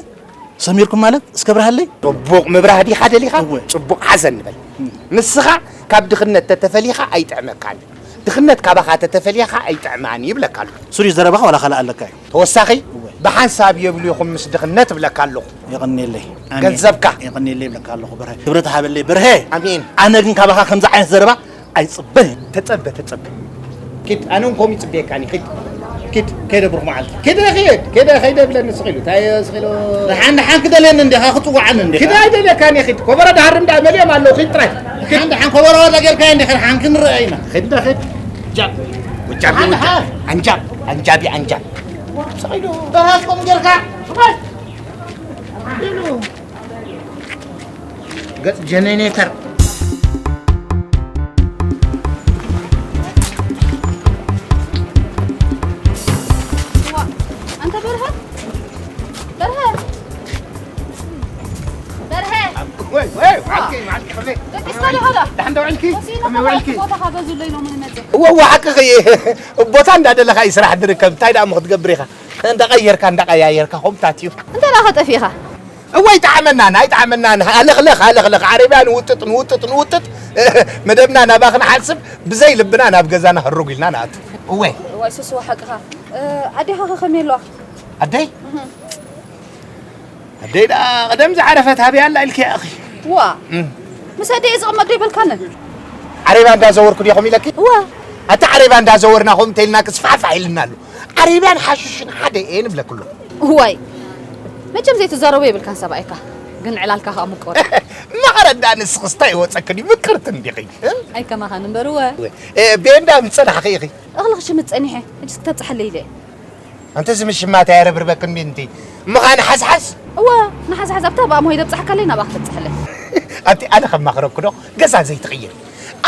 ሰሚርኩም ማለት እስከ ብርሃለይ? ጽቡቕ ምብራህ ዲኻ ደሊኻ? እወ። ጽቡቕ ሓዘ ንበል። እም። ንስኻ ካብ ድኽነት ተተፈሊኻ ኣይጥዕመካን። ድኽነት ካባኻ ተተፈልያ ኸኣ ኣይጥዕማን ይብለካ ኣለኹ። ስሩይ ዘረባኻ ዋላ ካልእ ኣለካ እዩ። ተወሳኺ? እወ። ብሓንሳብ የብሉ ይኹን ምስ ድኽነት እብለካ ኣለኹ። የቐንየለይ። ኣሜን። ገንዘብካ። የቐንየለይ እብለካ ኣለኹ በርሀ። ክብረት ሃበለይ በርሀ። ኣሜን። ኣነ ግን ካባኻ ከምዚ ዓይነት ዘረባ ኣይጽበን። ተጸበ፣ ተጸበ። ኪድ፣ ኣነ እውን ከምኡ ይጽበየካኒ። ኪድ፣ ኪድ፣ ከይደ ብሩኽ መዓልቲ። ኪድ፣ ኪድ፣ ከይደ፣ ከይደ ብለኒ ስቕ ኢሉ። እንታይ ስቕ ኢሉ? ደሓን፣ ደሓን ክደልየኒ እንዲኻ፣ ክጽውዓኒ እንዲኻ። ኪድ፣ ኣይደልየካን እየ፣ ኪድ። ኮበሮ ድሃር እንዳ መሊኦም ኣለዉ፣ ኪድ ጥራይ። ኪድ። ደሓን፣ ደሓን ኮበሮ ወዳ ጌርካ እንዲኻ፣ ደሓን ክንረአ ኢና። ኺድ፣ ኺድ። ጃብ። ወጃቢ፣ ደሓን፣ ወጃቢ። ደሓን። ኣንጃብ፣ ኣንጃብ፣ ኣንጃብ። ስቕ ኢሉ። በራስኩም ጌርካ። ስቕ ኢሉ። ገጽ ጀነሬተር። ዋ፣ ኣንተ በርሀ፣ በርሀ፣ በርሀ። ወይ፣ ወይ፣ መዓልኪ፣ መዓልኪ፣ ከመይ? ደቂስካ ዶ ኸዳ? ደሓን ዶ ውዕልኪ? ወሲና ከመይ ውዕልኪ? ቦታኻ በዙለይ ሎሚ ንመጽእ። እወ፣ እወ፣ ሓቅኺ። ቦታ እንዳደለኻ እዩ ስራሕ ዝርከብ። እንታይ ደኣ እሞ ክትገብር ኢኻ? እንዳቐየርካ፣ እንዳቐያየርካ ከምታት እዩ። እንታይ ደኣ ኸጠፊእኻ? እዋይ፣ ጠዓመናን ኣይጠዓመናን፣ ኣለኽለኽ፣ ኣለኽለኽ፣ ዓረብያ ንውጥጥ፣ ንውጥጥ፣ ንውጥጥ፣ መደብና ናባ ክንሓስብ፣ ብዘይ ልብና ናብ ገዛና ህሩግ ኢልና ንኣቱ። እወ። እዋይ፣ ሱስዋ ሓቅኻ። እ፣ ኣዴኻ ኸ ከመይ ኣለዋ? ኣደይ? እህ። ኣደይ ደኣ ቀደም ዝዓረፈት፣ ኣበይ ኣላ ኢልኪ ኢኺ? ዋ። እም። ምስ ኣደይ ዝቕመጥ ዶ ይበልካኒ? ዓረብያ እንዳዘወርኩ ዲኹም ኢለኪ? እዋ። ኣታ ዓረብያ እንዳዘወርና ኹም እንተ ኢልና ክስፋሕፋሕ ኢልና ኣሎ። ዓረብያን ሓሽሽን ሓደ እየ ንብለክሎ። እዋይ፣ መቸም ዘይትዛረቦ የብልካን ሰብኣይካ፣ ግን ዕላልካ ከኣ ምቁር። መቐረት ደኣ ንስኽስ እንታይ ይወጸክን እዩ፣ ምቅርቲ እንዲኺ። ኣይ ከማኻን እምበር እወ። እወ። እ፣ ቤንዳ ምስ ጸናሕኺ ኢኺ። እኽሊ ክሽምት ጸኒሐ፣ ሕጅስ ክተብጽሓለይ ኢለ። ኣንተ እዚ ምሽማት ኣየረብርበክን ሚንቲ። ምኻን ሓዝሓዝ። እወ፣ ንሓዝሓዝ ኣብታ ብኣሞ ይደብጽሓካለይ ናብኣ ክተብጽሓለይ። ኣቲ ኣነ ከማኽረኩ ዶ? ገዛ ዘይትቕይር።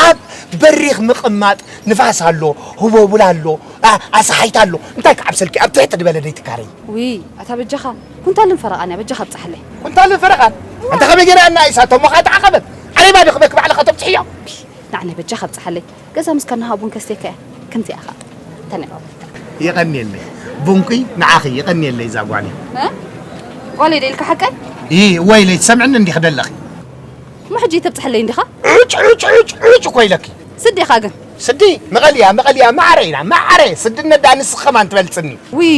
ኣብ በሪኽ ምቕማጥ ንፋስ ኣሎ፣ ህቦቡል ኣሎ፣ ኣ-፣ ኣሰሓይታ ኣሎ። እንታይ ክዓብሰልኪ? ኣብ ትሕቲ ዝበለ ደይትካረይ። ውይ፣ ኣታ በጃኻ፣ ኩንታልን ፈረቓን እያ፣ በጃኻ ኣብጽሓለይ። ኩንታልን ፈረቓን? ኣንታ ከመይ ገይራ እና ኢሳቶ እሞ ኸኣ ተዓቐበት? ዓረባ ዶ ክበክ ባዕልኻ ተብጽሕዮ? ንዓለይ በጃኻ ኣብጽሓለይ። ገዛ ምስ ከነሃ ቡን ከስተይካ እያ፣ ከምዚኣ ኸኣ ተነባብር። የቐንየለይ። ቡንኩይ ንዓኺ የቐንየለይ እዛ ጓለይ። እ? ጓለይ ዶ ኢልካ ሓቀይ? ኢ፣ ወይ ለይ ትሰምዕኒ እንዲኺ ደለኺ? እሞ ሕጂ ተብጽሐለይ እንዲኻ? ዑጭ፣ ዑጭ፣ ዑጭ፣ ዑጭ እኮ ኢለኪ። ስዲ ኢኻ ግን? ስዲ፣ መቐልያ፣ መቐልያ፣ ማዕረ ኢና፣ ማዕረ። ስድነት ደኣ ንስኺ ከማን ትበልጽኒ። ውይ፣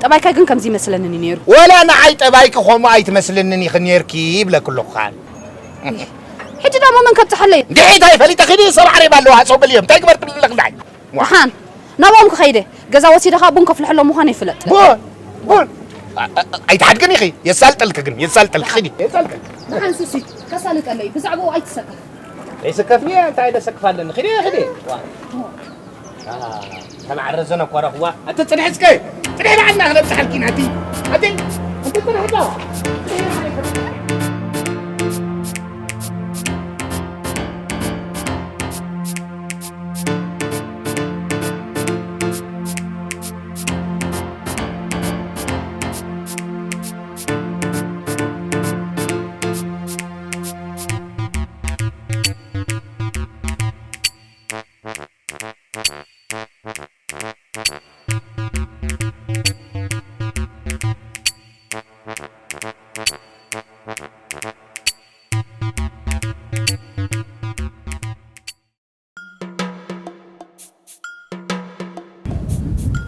ጠባይካ ግን ከምዚ ይመስለንን እዩ ነይሩ። ወላ ንዓይ ጠባይኪ ከምኡ ኣይትመስልንን ኢኺ ነይርኪ ይብለኪ ኣለኹ ኸኣ። ሕጂ ደሞ መን ከብጽሐለይ? እንድዒ እንታይ ፈሊጠ ኺዲ ሰብ ዓሬባ ኣለዋ፣ ሰው በልዮም። እንታይ ግበር ክብለኽ እንታይ? ዋ። ደሓን፣ ናብኦም ክኸይደ። ገዛ ወሲደ ኸኣ ቡን ከፍልሐሎም ምዃነይ ፍለጥ። ቡን? ቡን? ኣ-፣ ኣ-፣ ኣይትሓድግን ኢኺ። የሳልጠልኪ ግን፣ የሳልጠልኪ ኺዲ። የሳልጠልኪ። ደሓን ሱሲ፣ ከሳልጠለይ። ብዛዕባኡ ኣይትሰከፍ። ዘይስከፍኒ እንታይ ደሰክፍ ኣለኒ? ኺዲ፣ ኺዲ። ዋ። ዋ። ኣ፣ ተማዕረ ዘነኮረኽዋ። ኣቲ ጽንሒ እስከ። ጽንሒ ባዕልና ክነብጽሓልኪ ኢና ኣቲ። ኣቲ፣ ኣቲ ጽንሒ ዶ?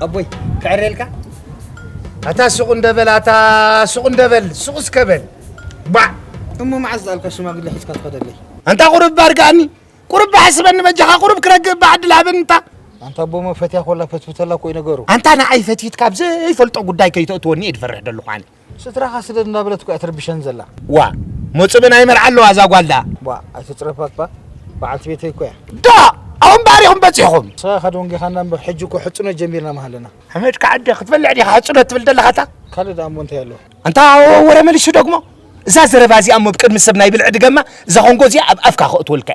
ኣቦይ፣ ክዕረልካ? ኣታ ሱቕ እንደ በል፣ ኣታ ሱቕ እንደ በል፣ ሱቕ እስከ በል። ባዕ! እሞ መዓስ ዝኣልካ ሽማግለ ሒዝካ ትኸደለይ? ኣንታ ቁሩብ ባርጋኒ፣ ቁሩብ ብሓስበኒ በጃኻ፣ ቁሩብ ክረግእ ብዓድል ሃበኒ እንታ። ኣንታ ኣቦ፣ እሞ ፈትያ ኮላ ፈትፍተላ እኮ እዩ ነገሩ። ኣንታ ንዓይ ፈቲትካ ኣብ ዘይፈልጦ ጉዳይ ከይተእትወኒ እየ ዝፈርሕ ዘለኹ ኣነ። ስትራኻ ስደድ እንዳበለት እኮ እያ ትርብሸን ዘላ። ዋ፣ መጹ ብናይ መርዓ ኣለዋ እዛ ጓል ደኣ። ዋ፣ ኣይትጽረፋ እባ፣ በዓልቲ ቤተይ እኮ እያ። ዳ፣ ኣሁን ባሪኹም በጺሕኹም። ንስኻ ኻድ ወንጌኻና እምበር፣ ሕጂ እኮ ሕጽኖት ጀሚርና መሃለና። ሓመድ ከዓደ ክትበልዕ ዲኻ ሕጽኖት ትብል ዘለኻ እታ? ካልእ ደኣ እሞ እንታይ ኣሎ? ኣንታ ወረ መሊሱ ደግሞ። እዛ ዘረባ እዚኣ እሞ ብቅድሚ ሰብ ናይ ብልዒ ድገማ፣ እዛ ኮንጎ እዚኣ ኣብ ኣፍካ ከእትወልካ።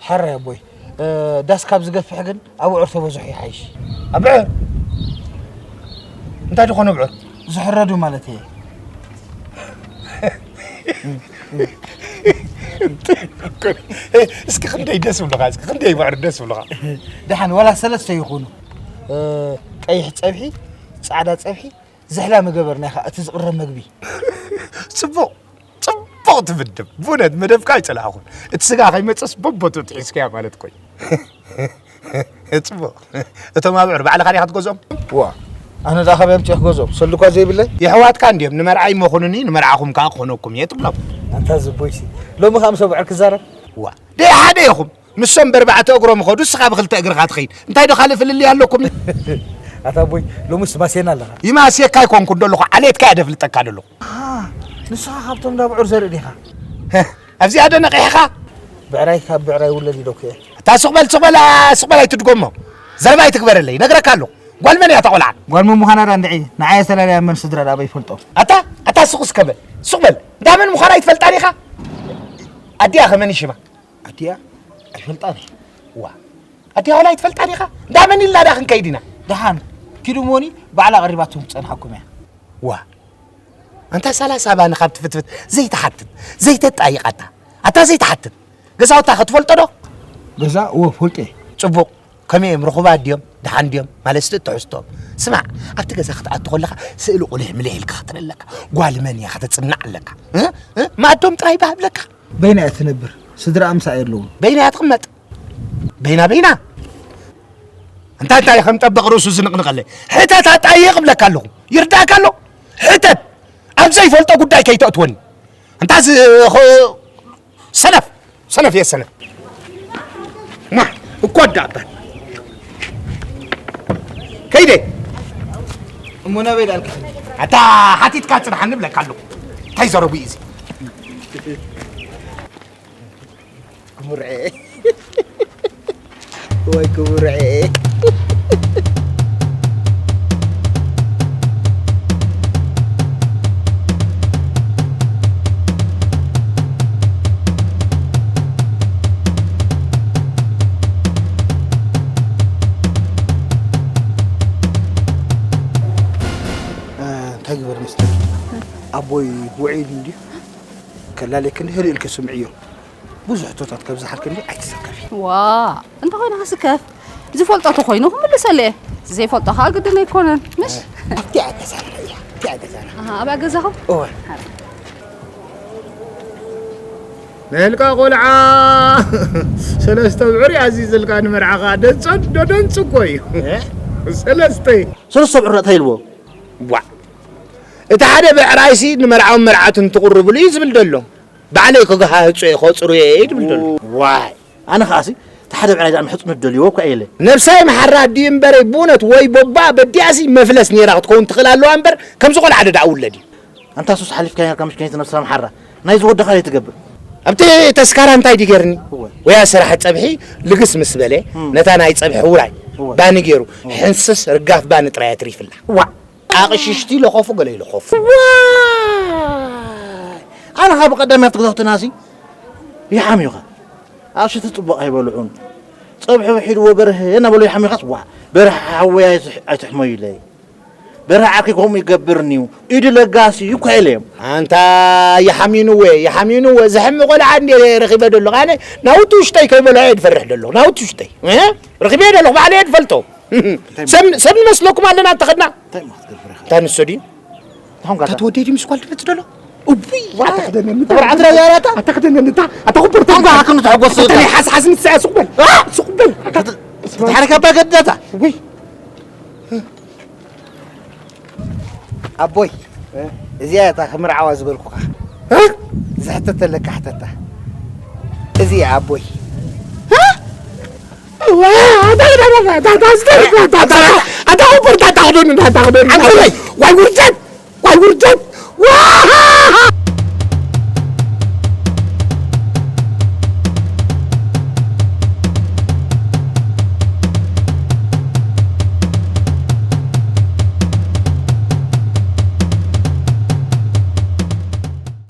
ሓራይ ኣቦይ፣ እ፣ ዳስ ካብ ዝገፍሕ ግን ኣብዑር ተበዝሑ ይሓይሽ። ኣብዑር? እንታይ ድኾነ ኣብዑር? ዝሕረዱ ማለት እየ። እስኪ ክንደይ ደስ ብሉኻ፣ እስኪ ክንደይ ኣብዑር ደስ ብሉኻ። ደሓን ዋላ ሰለስተ ይኹኑ። እ፣ ቀይሕ ጸብሒ፣ ጻዕዳ ጸብሒ፣ ዝሕላ ምገበርና ኢኻ፣ እቲ ዝቕረብ መግቢ። ጽቡቕ፣ ጽቡቕ ትምድብ። ብእውነት መደብካ ኣይጸላእኹን። እቲ ስጋ ከይመጽእስ በቦቱ ትሒዝካዮ ማለት እኮ እዩ። ጽቡቕ። እቶም ኣብዑር ባዕልኻ ዲኻ ትገዝኦም? ዋ፣ ኣነ ደኣ ካበይ ኣምጺኤ ክገዝኦም? ሰልዲ እኳ ዘይብለይ። የሕዋትካ እንድዮም፣ ንመርዓይ መኹኑኒ፣ ንመርዓኹም ከኣ ክኾነኩም እየ ትብሎም። ኣንታ ዝቦይሲ፣ ሎሚ ከኣ ምስ ኣብዑር ክዛረብ? ዋ፣ ደይ ሓደ ኢኹም። ንሶም በርባዕተ እግሮም ይኸዱ፣ ንስኻ ብኽልተ እግርኻ ትኸይድ። እንታይ ዶ ካልእ ፍልልይ ኣለኩም? ኣታ ኣቦይ፣ ሎምስ ማስየና ኣለኻ። ይማስየካ ኣይኮንኩን ደለኹ፣ ዓሌትካ እየ ደፍልጠካ ደለኹ። ኣሃ፣ ንስኻ ካብቶም እንዳ ኣብዑር ዘርኢ ዲኻ? ሀ፣ ኣብዚኣ ዶ ነቒሕኻ? ብዕራይ ካብ ብዕራይ ይውለድ ኢለኩ እየ። ኣታ ሱቕ በል፣ ሱቕ በል፣ ሱቕ በል ኣይትድገሞ። ዘረባ ኣይትግበረለይ፣ ነግረካ ኣለኹ። ጓል መን እያ እታ ቆልዓ? ጓል መን ምዃና ዳ እንድዒ፣ ንዓይ ኣሰላልያ መን ስድራ ዳ ኣበይ ይፈልጦ? ኣታ፣ ኣታ ሱቕ እስከ በል፣ ሱቕ በል። እንዳ መን ምዃና ኣይትፈልጣን ኢኻ? ኣዲኣ ከ መን እዩ ሽማ? ኣዲኣ ኣይፈልጣን እየ። ዋ፣ ኣዲኣ ወላ ኣይትፈልጣን ኢኻ? እንዳ መን ኢልና ዳ ክንከይድ ኢና? ደሓን፣ ኪዱ እሞኒ ባዕላ ቀሪባትኩም ትጸንሓኩም እያ። ዋ፣ ኣንታ ሰላሳ ባኒ ካብ ትፍትፍት ዘይትሓትት፣ ዘይተጣይቕ ኣታ። ኣታ ዘይትሓትት። ገዛውታ ከ ትፈልጦ ዶ? ገዛ፣ እወ፣ ፈልጦ እየ። ጽቡቕ። ከመይ እዮም? ርኹባት ድዮም? ደሓን ድዮም? ማለትሲ ትሕዝቶኦም። ስማዕ፣ ኣብቲ ገዛ ክትኣቱ ከለኻ ስእሊ ቁሊሕ ምሊሕ ኢልካ ክትርኢ ኣለካ። ጓል መን እያ ከተጽንዕ ኣለካ። እ? እ? ማእዶም ጥራይ ይበሃብለካ። በይና እያ ትነብር። ስድራኣ ምሳኣ የለውን። በይና እያ ትቕመጥ። በይና በይና። እንታይ እንታይ ከም ጠበቕ ርእሱ ዝንቕንቐለይ። ሕተት ኣጣይቕ እብለካ ኣለኹ። ይርዳእካ ኣሎ? ሕተት። ኣብ ዘይፈልጦ ጉዳይ ከይተእትወኒ። እንታ ዝ-፣ ኾ-፣ ሰነፍ፣ ሰነፍ እየ ሰነፍ። ማ፣ እኮ ኣዳእታ። ከይደ። እሞ ናበይ ደኣልካ? ኣታ ሓቲትካ ጽንሓኒ እብለካ ኣለኹ። እንታይ ዘረቡ እዩ እዚ? ክምርዐ። ወይ ክምርዐ። እንታይ ግበር መስለኪ? ኣቦይ ውዒሉ እንድዩ። ከላልየኪ እንዲ ህልእ ኢልኪ ስምዕዮ። ብዙሕ ሕቶታት ከብዝሓልኪ እንዲ ኣይትሰከፊ። ዋ፣ እንተኾይኑ ክስከፍ። ዝፈልጦ ተኾይኑ ክምልሰሉ እየ። ዘይፈልጦ ከዓ ግድን ኣይኮነን። ምሽ? ኣብቲኣ ገዛና እያ። ኣብቲኣ ገዛና። ኣሃ፣ ኣብኣ ገዛኹም? እወ። ነልካ ቆልዓ፣ ሰለስተ ብዑር ኣዚዝልካ ንመርዓኻ ደንጸ-፣ ዶ ደንጽ እኮ እዩ። እ? ሰለስተ። ሰለስተ ብዑር እንታይ ኢልዎ? ዋ። እቲ ሓደ ብዕራይሲ ንመርዓውን መርዓትን ትቕርብሉ እዩ ዝብል ደሎ። ባዕለይ ክገሃህጾ እየ፣ ከጽሩ እየ ይብል ደሎ። ዋይ። ኣነ ከኣሲ፣ እቲ ሓደ ብዕራይ ደኣ ምሕጽነት ደልይዎ እኳ እየ ኢለ። ነብሳይ መሓራ ድዩ እምበረይ፣ ብእውነት ወይ ቦባ በዲኣሲ መፍለስ ነይራ ክትከውን ትኽእል ኣለዋ እምበር፣ ከምዚ ቆልዓ ዶ ደኣ ውለድ እዩ? ኣንታ ሱስ ሓሊፍካ ነርካ፣ ምሽ ከነይቲ ነብሳ መሓራ። ናይዚ ወድኻ ዘይትገብር። ኣብቲ ተስካራ እንታይ ድዩ ገይርኒ? እወ። ወያ ስራሕ ጸብሒ ልግስ ምስ በለ፣ እም። ነታ ናይ ጸብሒ ውራይ እወ። ባኒ ገይሩ፣ እወ። ሕንስስ ርጋፍ ባኒ ጥራይ ኣትሪፍላ። ዋእ! ኣቕሽሽቲ ለኸፉ ገለ ይለኸፉ። ዋይ! ኣነ ካብ ቀዳም ኣብቲ ገዛውትናሲ ይሓምዩኻ። ኣቕሽቲ ጽቡቕ ኣይበልዑን። ጸብሒ ውሒድዎ በርሀ እናበሉ ይሓምዩኻስ፣ ዋ፣ በርሀ ሓወይ ኣይትሕ-፣ ኣይትሕመዩለይ። በርሀ ዓርከይ ከምኡ ይገብርኒ እዩ። ኢዱ ለጋሲ እዩ እኮ ኢለዮም። ኣንታ ይሓምዩንወ፣ ይሓምዩንወ። ዝሕሚ ቆልዓ እንዴ ረኺበ ደለኹ። ኣነ ናውቲ ውሽጠይ ከይበልዖ እየ ዝፈርሕ ደለኹ። ናውቲ ውሽጠይ። እ? ረኺበ ደለኹ፣ ባዕለይ እየ ዝፈልጦ። ሰብ፣ ሰብ ንመስለኩም ኣለና እንተኸድና? እንታይ እሞ ክትገብር ኢኻ? እንታይ ንሱ ድዩ? እንታይ ኾንካ? እንታይ ተወደይ ድዩ ምስ ጓል ትመጽእ ደሎ? እቡይ፣ ዋ፣ ኣታ ክደነኒ፣ ክብር ዓድራ እያ ኣታ። ኣታ ክደነኒ፣ ኣታ፣ ኣታ ኩብር ኣታ። ኳ፣ ኣታ ክንትሕጎስ ኣታ ኢልካ። ናይ ሓስሓስ ንስኣ ሱቕ በል። አ? ሱቕ በል። ኣታ፣ ተት-፣ ተታሓሪካ እባ ገድዳታ። እቡይ። ኣቦይ፣ እ? እዚኣ እታ ክምርዓዋ ዝበልኩኻ። እ? ዝሕተተለካ ሕተታ። እዚኣ ኣቦይ። እ? ዋይ ውርደት! ዋይ ውርደት! ዋ!